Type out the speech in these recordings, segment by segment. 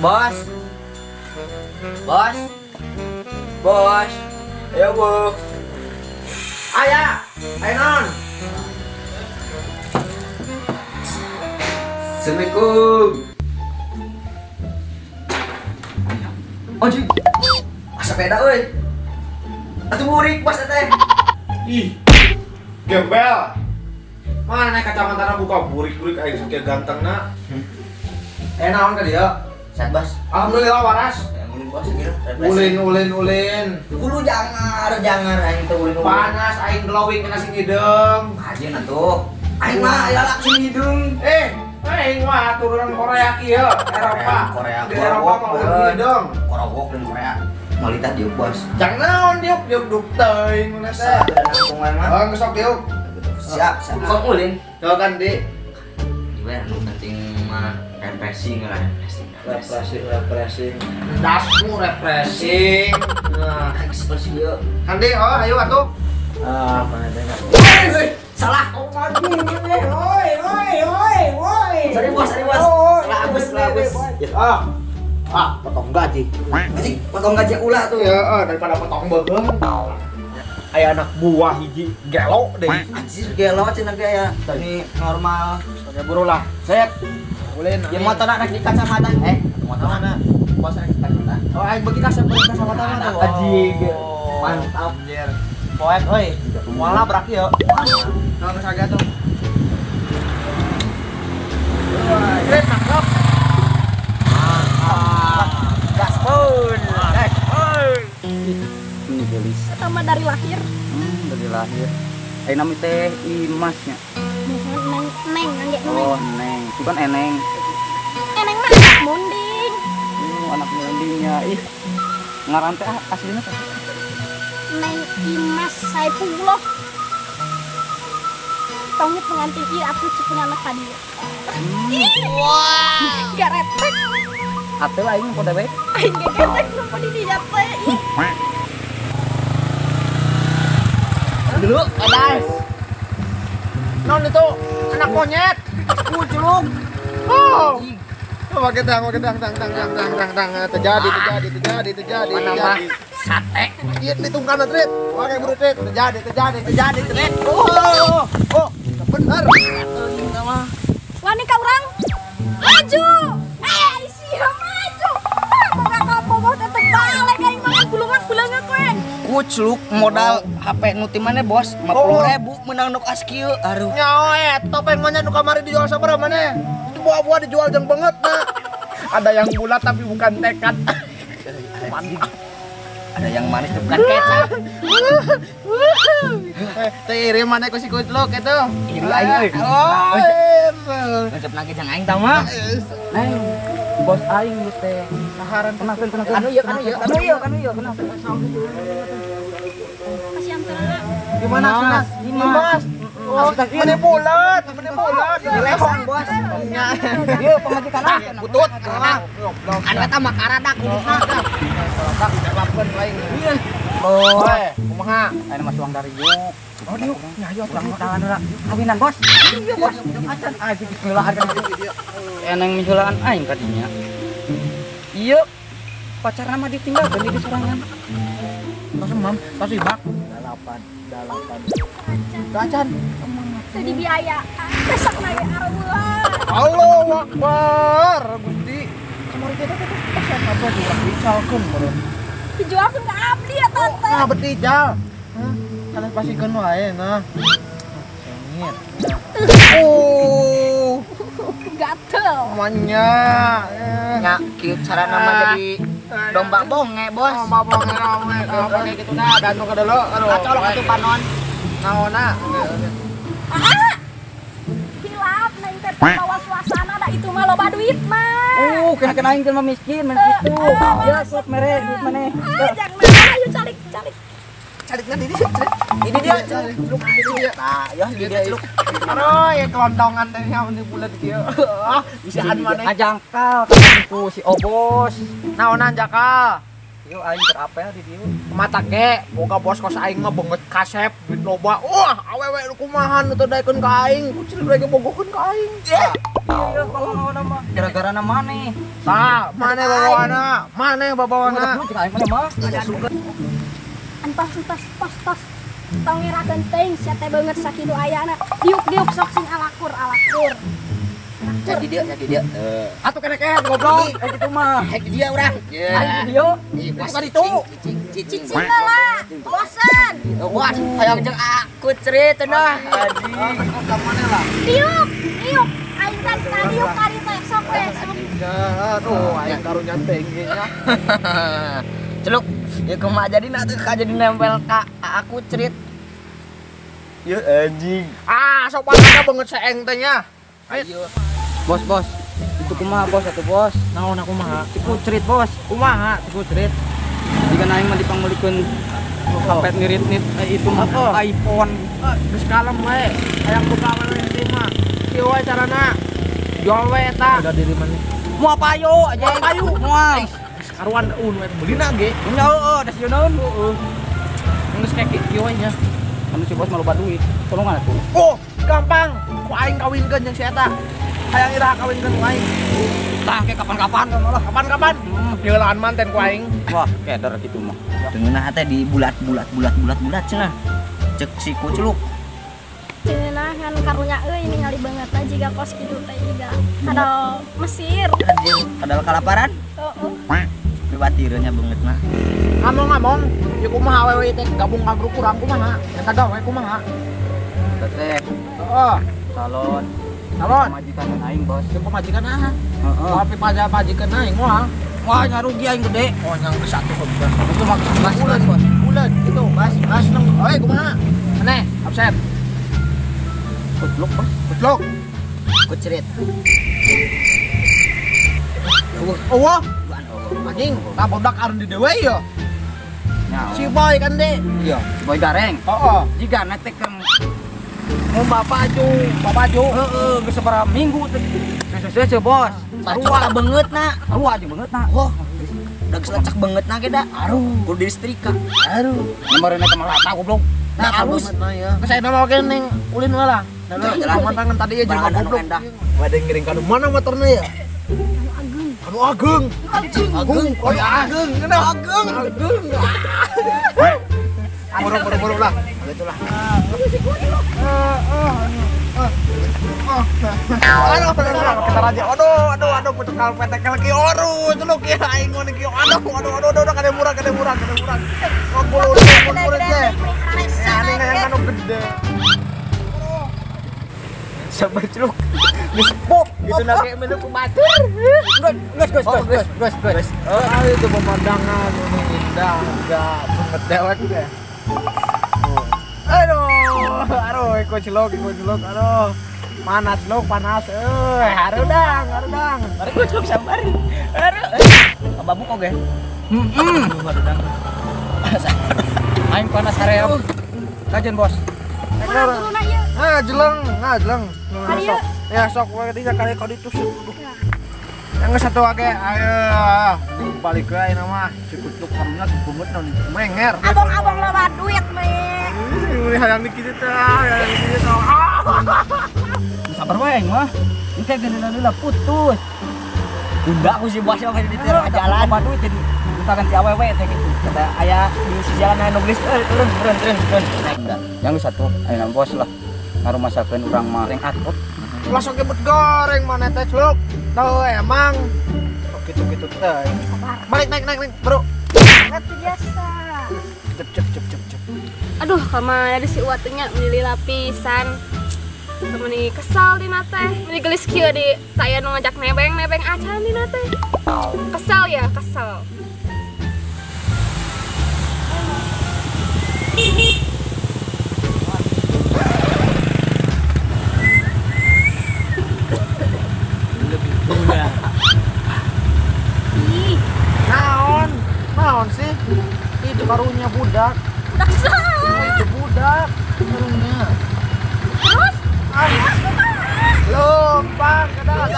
Bos. Bos. Bos. Ayo, Bu. Aya, ayo non. Assalamualaikum. Anjing. Asa beda euy. Atuh burik bos teh. Ih. Gembel. Mana kacamata buka burik-burik aing sakieu gantengna. Naon ka dieu? Sehat, Bos. Alhamdulillah waras. Ulin bos gitu. Ulin ulin ulin. Kudu jangar jangar aing teh ulin. Panas aing glowing kena sing hideung. Anjing atuh. Aing mah aya lak sing hideung. Aing mah turunan Korea kieu, Eropa. Korea. Di Eropa mah ulin hideung. Korowok dan Korea. Molita diuk bos. Jangan naon diuk diuk duk teuing mun teh. Oh, geus sok diuk. Siap, siap. Sok ulin. Tuh kan di. Di anu penting mah refreshing lah, refreshing. Refreshing, refreshing. Dasmu refreshing. Nah, ekspresi ieu. Kan di, oh ayo atuh. Ah, mana teh. Salah. Oh, anjing. Oi, oi, oi, oi. Sorry bos, sorry bos. Salah Agus, salah Agus. Ah. Ah, potong gaji. Anjing, potong gaji ulah tuh. Ya, daripada potong beuheung. Aya anak buah hiji gelo deh. Anjir gelo cenah ge ya. Ini normal. Oke buru lah. Set. Ulin. Ya motor rek di kacamata. Motor mana? Bos rek di kacamata. Oh, aing beuki kacamata mah tuh. Anjing. Mantap. Anjir. Poek euy. Moal nabrak ieu. Naon geus agak tuh. Keren nangkep. Mantap. Gaspol. Ini gelis. Sama dari lahir. Dari lahir. Nami teh Imasnya. Neng, neng, neng. Oh, neng. Bukan eneng. Eneng mah anak munding. Anak mundingnya. Ih. Ngaran teh aslinya teh. Neng Imas Saifullah. Tongit pengantin ieu atuh cepun anak ka dieu. Wah. Garetek. Atuh aing nempo dewek. Aing ge getek nempo di dinya teh. Ih. Dulu, edas. Non itu anak monyet. Kuculuk. Oh. Pakai tang, pakai tang, tang, tang, tang, tang, tang, tang. Terjadi, terjadi, terjadi, terjadi, terjadi. Sate. Iya, ditungkan trit. Pakai buru trit. Terjadi, terjadi, terjadi, trit. Oh, oh, bener. Wani ka urang. Maju. Sia maju. Boga kapoboh teh balik aing mah gulungan-gulungan kowe. Kucluk modal HP nu ti mana bos 50.000 menang nu kas kieu aduh. Nyaho topeng mana nu kamari dijual sabaraha maneh? Itu buah-buah dijual jeung banget nah. Ada yang bulat tapi bukan tekad. Ada yang manis tapi bukan kecap. Teh iri maneh ku si Kucluk itu. Iri aing euy. Oh. Ngecep lagi jeung aing tah mah. Neng, bos aing geus teh. Saharan tenang tenang. Anu ieu, anu ieu, anu ieu, anu ieu, kenapa? Kasihan terang. Gimana Mas? Mas. Oh, ini bulat, ini bulat. Dilesan, bos. Ieu pamajikan ah, butut. Anu eta mah karadak kulitna. Karadak lakukan lain. Iya. Oh, kumaha? Aya mah suang dari yuk. Oh, diuk. Nya ayo urang tangan heula. Kawinan, Bos. Iya, Bos. Acan aing diheulaan kan. Eneng miheulaan aing kadinya. Iya. Pacarna mah ditinggalkeun di sorangan. Tos emam, tos ibak. 8, 8. Acan. Teu dibiayaan. Besok na ge areuah. Allahu Akbar, Gusti. Kamari teh teh tos apa diurang dicalkeun meureun. Dijualkeun ka abdi ya tante. Nah, beti jal. Hah? Kalian pasikeun wae nah. Sengit. Oh. Gatel. Manya. Nya kieu carana mah jadi domba bonge, Bos. Domba bonge, bonge. Kayak gitu dah, gantung ke dulu. Aduh. Kacolok atuh panon. Naonna? Ah. Hilap neng teh bawa suasana da itu mah loba duit mah. Kena-kena aing teh mah miskin mah kitu. Ya sok mere duit maneh. Jangan mah ayo calik, calik. Calikna di dieu, Ini dia celuk. Nah, ya ini dia celuk. Aduh, ya kelontongan teh nya mun bulat kieu. Bisaan maneh. Ngajangkal ku si Obos. Naonan jakal? Ieu aing keur apel di dieu. Mata ge boga bos kos aing mah beungeut kasep duit loba. Wah, awewe nu kumaha nu teu daekeun ka aing, kucil ge bogokeun ka aing. Iya, kalau nama gara-gara na maneh. Tah, maneh babawana, maneh babawana. Aing mah Entos entos tos tos. Tong ngerakeun teuing sia teh beungeut sakitu ayana. Diuk-diuk sok sing alakur-alakur. Jadi dia, jadi dia. Atuh kene-kene goblok. Kitu mah. Hek dia urang. Aing di dieu. Ih, Bukan itu. Cicing, cicing. Cicing heula. Bosen. Wah, hayang jeung aku cerit nah. Anjing. Diuk, diuk. Aing kan diuk kari teh sok we. Aduh, aing karunya teh nya. Celuk, ya kumaha jadi atuh ka jadi nempel ka aku cerit. Ya anjing. Ah, sok banget beungeut seeng teh nya. Ayo. Bos, bos. Itu kumaha bos atuh bos? Naon aku mah? Ciku cerit bos. Kumaha ciku cerit? Jika aing mah dipangmeulikeun HP nirit-nit itu mah iPhone. Geus kalem we. Hayang buka mana teh mah. Kieu we carana. Jual we eta. Udah diri maneh. Moal payu aja. Moal payu. Moal. Karuan eueun we beulina ge. Nya heueuh da sieun naon. Heeh. Geus kayak kieu we nya. Anu si bos mah loba duit. Tolongan atuh. Oh, gampang. Ku aing kawinkeun jeung si eta. Hayang iraha kawinkeun ku aing. Tah ke kapan-kapan lah. Kapan-kapan? Nyeulaan manten ku aing. Wah, keder kitu mah. Tengenah teh di bulat-bulat bulat-bulat bulat cenah. Cek si kuculuk. Cenah ngan karunya euy ningali banget jiga kos kitu teh jiga kadal Mesir. Kadal kalaparan? Heeh. Batireunnya beungeut mah. Ngomong-ngomong, ieu kumaha awewe teh gabung ka grup urang kumaha? Eta gawe kumaha? Teteh. Heeh. Calon. Calon pamajikan aing bos. Jeung pamajikan ah. Heeh. Tapi pamajikan aing moal. Wah, nya rugi aing gede. Oh, nyang geus atuh kok. Itu mah bas bos. Bulan gitu, bas bas nang. Oi, kumaha? Maneh absen. Kucluk bos. Kucluk. Kucrit. Oh, anjing, tak bodak arun di dewe ya. Si boy kan deh. Iya, si boy gareng. Heeh. Jika na teh keur mau bapak ju, bapak ju. Heeh, geus sabaraha minggu teh. Sese bos. Sarua beungeut na. Sarua jeung beungeut na. Oh. Da geus lecek beungeut na ge da. Aduh, kudu disetrika. Aduh. Nomorna teh melata goblok. Nah, halus. Geus aya mah oge ning ulin we lah. Nah, jalan tangan tadi ya jeung goblok. Bade ngiring ka mana motorna ya? Anu ageng. Agung. Oh ya ageng. Kenapa ageng? Ageng. Buru-buru lah. Begitulah. Aduh, kita raja. Aduh, aduh, aduh, pucuk kalpetek lagi. Aduh, celuk ya aing ngono iki. Aduh, aduh, aduh, aduh, kade murah, kade murah, kade murah. Oh, bulu, bulu, teh. Ini yang anu gede. Sabar celuk. Geus pop gitu na kayak menu batur. Geus, geus, geus, geus, geus. Oh, itu pemandangan ini indah, enggak banget dewek deh. Aduh, aduh, ikut celuk, aduh. Panas celuk, panas. Harudang, harudang. Mari gua celuk sabar. Aduh. Babuk oge. Heeh. Harudang. Aing panas haream. Kajen, Bos. Ah, jeleng, ah, jeleng. Sok. Ya sok we tiga kali kau ditusuk. Yang satu age, ayo balik ke ayeuna mah si kucluk karunya beungeut naon menger. Abang-abang loba duit me. Ih, hayang dikitu teh, hayang dikitu teh. Sabar we aing mah. Engke geuna putus. Bunda aku si bos mah di tengah jalan. Loba duit jadi minta ganti awewe teh gitu. Kata aya di sisi jalan aya nu geus turun turun turun turun. Naik Yang satu ayeuna bos lah. Ngarumasakeun urang mah reng atot. Langsung kebut goreng mana teh celuk. Tahu emang gitu-gitu teh. Balik naik naik naik, Bro. Itu biasa. Cep cep cep cep cep. Aduh, kamari si uatunya meuli lapisan. Meni kesal dina teh. Meni gelis kieu di taya nu ngajak nebeng-nebeng acan dina teh. Kesal ya, kesal. Ih, naon? Naon sih? Itu karunya budak. Budak saha? Itu budak karunya. Terus? Lompat kada.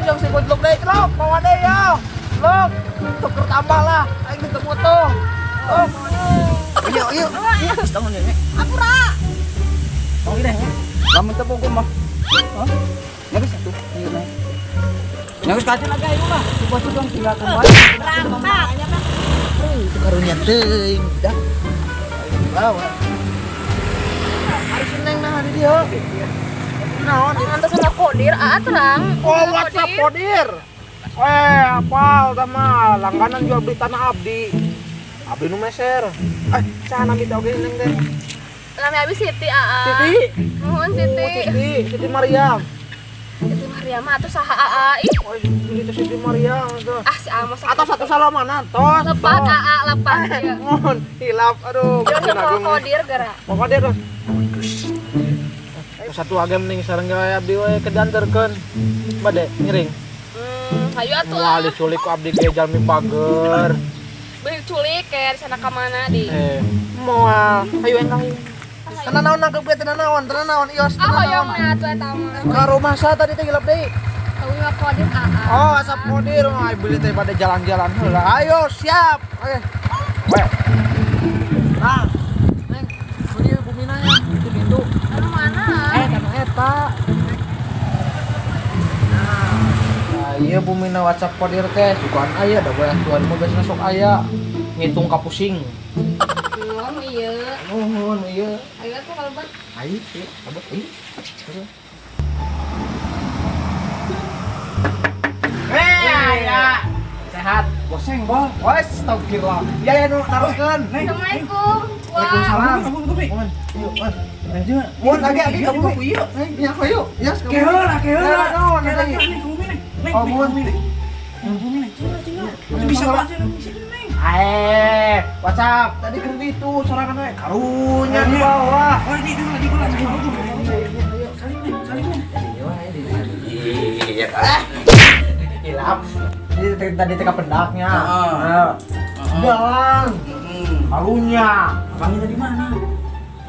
Jong si goblok deui, lompat bawa deui yo. Lok, tuker tambah lah. Aing teu motong. Oh. Yuk, yuk. Tong ini. Apura. Tong ini ya. Lamun teu bogo mah. Hah? Nya geus atuh. Ieu mah. Nya geus kaca lagi ayo mah. Coba tuh dong tinggalkan wae. Berangkat. Itu karunya teuing dah. Bawa. Ari seneng nah di dieu. Naon? Ngantos sama Kodir, aa terang. Oh, WhatsApp Kodir. Eh, apal tah mah langganan jual beli tanah abdi. Abdi nu meser. Eh, saha nami teh oge neng teh? Nami abi Siti, aa. Siti. Nuhun Siti. Oh, Siti, Siti Maryam. Siti Maryam mah atuh saha aa ih. Oh, ini teh Siti Maryam tuh. Ah, si Amos. Atau satu salomana tos. Lepat aa, lepat ya. Mohon hilap aduh. Jeung Kodir geura. Kodir. Satu age mending sareng gawe abdi we kedanterkeun. Bade ngiring. Hayu atuh. Moal diculik ku abdi ge jalmi pager. Beuh culik kayak di sana ka mana di. Moal. Hayu engkang. Tenan naon nangkep ge tenan naon, tenan naon ios tenan Ah, hoyong naon. na atuh eta mah. Ka rumah sa tadi teh hilap deui. Eueuh Kodir aa. Oh, asap Kodir mah beli teh pada jalan-jalan heula. Ayo siap. Oke. We. Nah, Neng, beli bumina ya itu pintu. Anu mana? Kanu eta. Nah, iya bumina WhatsApp Kodir teh sukaan aya da boyang tuan mah biasana sok aya ngitung ka pusing. Oh, ieu. Nuhun ieu. Ayo atuh kalebet. Ayo, ieu kalebet ieu. Ya. Sehat. Boseng, bol. Wes, astagfirullah. Ya ya nu taroskeun. Assalamualaikum. Waalaikumsalam. Mun, yuk, mun. Mun age age ka bumi. Ieu. Ya, ayo. Ya, Keheula, keheula. Naon Keheula lagi? nih bumi nih. Neng, Oh, mun. bumi nih. Bumi nih. Cina, cina. Bisa baca bisa neng. WhatsApp. Tadi keur itu sorangan we. Karunya di bawah. Oh, ini itu lagi gua lagi. Salim neng, salim neng. Iya. Hilap. Ini tadi teka pendaknya. Heeh. Jalan. Karunya. Abangnya dari mana?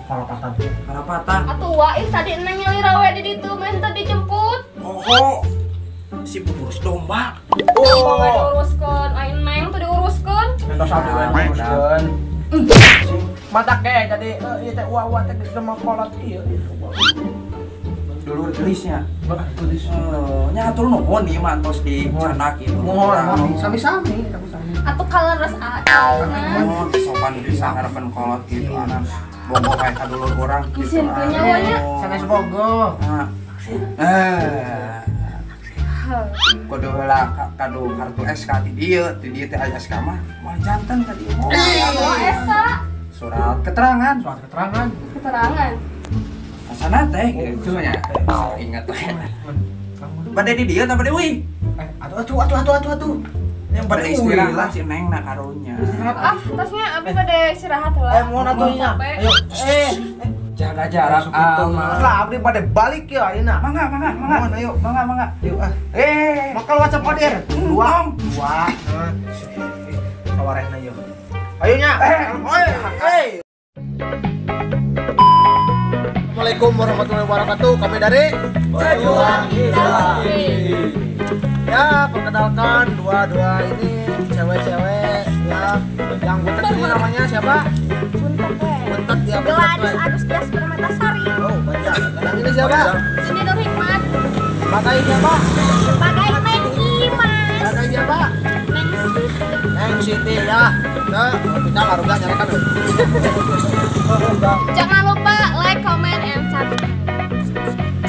Karapatan. Karapatan. Atuh wa ih tadi neng nyalira we di ditu meh teu dijemput. Oh, si pengurus domba. Oh, we diuruskeun, ai neng teu diuruskeun. Entos abdi we nguruskeun. Mata ke jadi ieu teh uwa-uwa teh geus sama kolot ieu. Dulur gelisnya. Gelis. Nya atur nuhun ieu mah entos di canak ieu. Mohon, sami-sami, sami-sami. Atuh kaleres aa. Mohon sopan bisa harapan kolot gitu anak. Bogo kayak ka dulur urang gitu. Isin teu nyawanya. Sanes bogo. Kudu heula kadu kartu SK ti dieu, ti dieu teh aya SK mah moal janten ka dieu. Oh, SK. Surat keterangan, Surat keterangan. Keterangan. Asana teh gitu nya. Ingat we. Bade di dieu tah bade euy. Atuh atuh atuh atuh atuh. Yang bade istirahat si Neng na karunya. Ah, tasnya abi bade istirahat heula. Mohon atuh nya. Ayo. Jaga jarak aman. Lah abdi bade balik ya ayeuna. Mangga, mangga, mangga. Mohon ayo. Mangga, mangga. Yuk ah. Makal WhatsApp Kodir. Dua. Dua. Sawarehna yeuh. Ayo nya. Oi. Assalamualaikum warahmatullahi wabarakatuh. Kami dari Pejuang Hijrah. Ya, perkenalkan dua-dua ini cewek-cewek ya. Yang butet ini namanya siapa? Buntet we. Buntet ya. Gladys Agustias Permatasari. Oh, banyak. Yang ini siapa? Cindy Nur Hikmat. Pakai siapa? Pakai Neng Imas. Pakai siapa? Neng Siti. Neng Siti ya. Nah, kita ngaruga nyarikan. Jangan lupa like, comment, and subscribe.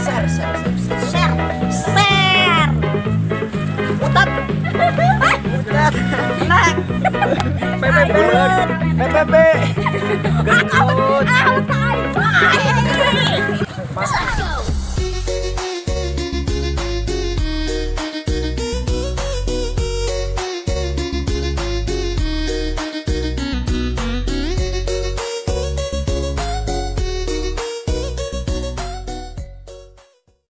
Share, share, share, share. Utat. Utat. Nak. PPB. PPB.